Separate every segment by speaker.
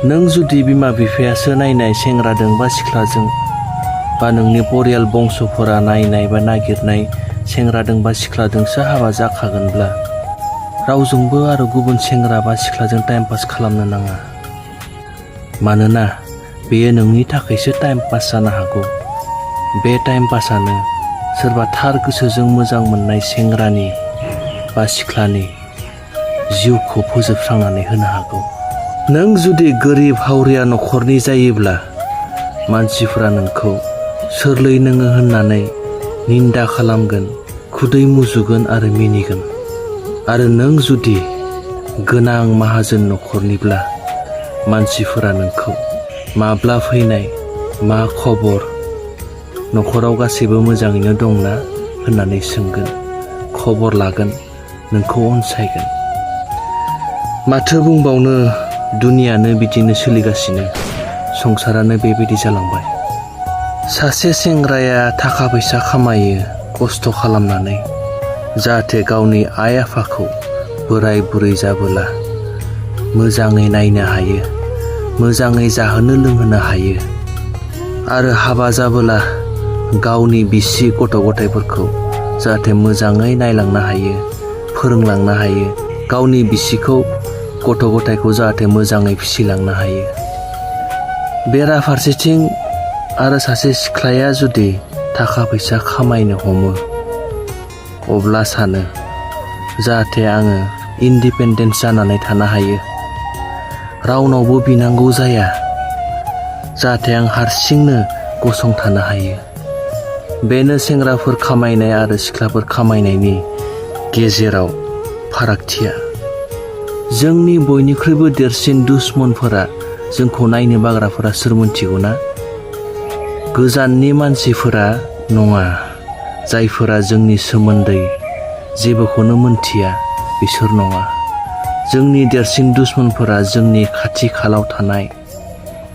Speaker 1: नों जुदि बिमा बिफायासो नायनाय सेंग्रादों बा सिख्लाजों बा नोंनि परियाल बंस'फोरा नायनाय बा नागिरनाय सेंग्रादों बा सिख्लादोंसो हाबा जाखागोनब्ला रावजोंबो आरो गुबुन सेंग्रा बा सिख्लाजों टाइम पास खालामनो नाङा। मानोना बेयो नोंनि थाखायसो टाइम पास जानो हागौ। बे टाइम पासानो सोरबा थार गोसोजों मोजां मोननाय सेंग्रानि बा सिख्लानि जिउखौ फोजोबस्रांनानै होनो हागौ। नों जुदि गोरिब हावरिया न'खरनि जायोब्ला मानसिफोरा नोंखौ सोरलै नोङो होननानै निन्दा खालामगोन, खुदै मुजुगोन आरो मिनिगोन। आरो नों जुदि गोनां माहाजोन न'खरनिब्ला मानसिफोरा नोंखौ माब्ला फैनाय, मा खबर, न'खराव गासैबो मोजाङैनो दंना होननानै सोंगोन, खबर लागोन, नोंखौ अनसायगोन। माथो बुंबावनो, दुनियानो बिदिनो सोलिगासिनो, संसारानो बेबायदि जालांबाय। सासे सेंग्राया थाखा फैसा खामायो खस्थ' खालामनानै, जाहाथे गावनि आइ आफाखौ बोराय बुरै जाबोला मोजाङै नायनो हायो, मोजाङै जाहोनो लोंहोनो हायो। आरो हाबा जाबोला गावनि बिसि गथ' गथायफोरखौ जाहाथे मोजाङै नायलांनो हायो, फोरोंलांनो हायो, गावनि बिसिखौ गथ' गथायखौ जाहाथे मोजाङै फिसिलांनो हायो। बेराफारसेथिं आरो सासे सिख्लाया जुदि थाखा फैसा खामायनो हमो, अब्ला सानो जाहाथे आङो इन्डिपेन्डेन्ट जानानै थानो हायो, रावनावबो बिनांगौ जाया, जाहाथे आं हारसिंनो गसंथानो हायो। बेनो सेंग्राफोर खामायनाय आरो सिख्लाफोर खामायनायनि गेजेराव फारागथिया। जोंनि बयनिख्रुइबो देरसिन दुश्मनफोरा जोंखौ नायनो बाग्राफोरा सोर मोनथिगौ ना? गोजाननि मानसिफोरा नङा, जायफोरा जोंनि सोमोन्दै जेबोखौनो मोनथिया बिसोर नङा। जोंनि देरसिन दुश्मनफोरा जोंनि खाथि खालाव थानाय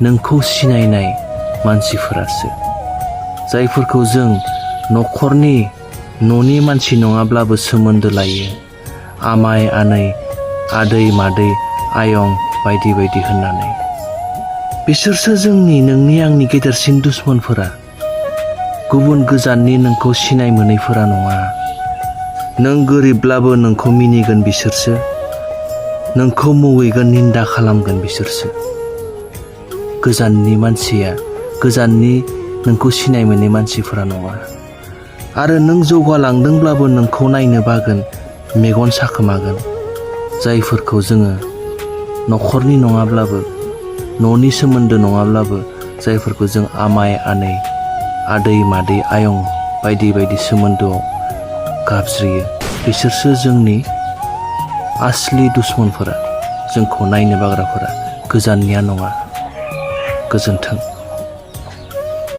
Speaker 1: नोंखौ सिनायनाय मानसिफोरासो, जायफोरखौ जों न'नि मानसि नङाब्लाबो सोमोन्दो लायो, आमाय आनै, आदै मादै, आयं बायदि बायदि होननानै। बिसोरसो नोंनि आंनि गेदेरसिन दुश्मनफोरा, गुबुन गोजाननि नोंखौ सिनाय मोनैफोरा नङा। नों गोरिबब्लाबो नोंखौ मिनिगोन बिसोरसो, नोंखौ मुगैगोन, निन्दा खालामगोन बिसोरसो। गोजाननि मानसिया, गोजाननि नोंखौ सिनाय मोनै मानसिफोरा नङा। आरो नों जौगालांदोंब्लाबो नोंखौ नायनो बागोन, मेगन साखोमागोन। जायफोरखौ जोङो न'खरनि नङाब्लाबो, न'नि सोमोन्दो नङाब्लाबो, जायफोरखौ जों आमाय आनै, आदै मादै, आयं बायदि बायदि सोमोन्दोआव गाबज्रियो, बिसोरसो जोंनि आसलि दुश्मनफोरा, जोंखौ नायनो बाग्राफोरा, गोजाननिया नङा। गोजोन्थों।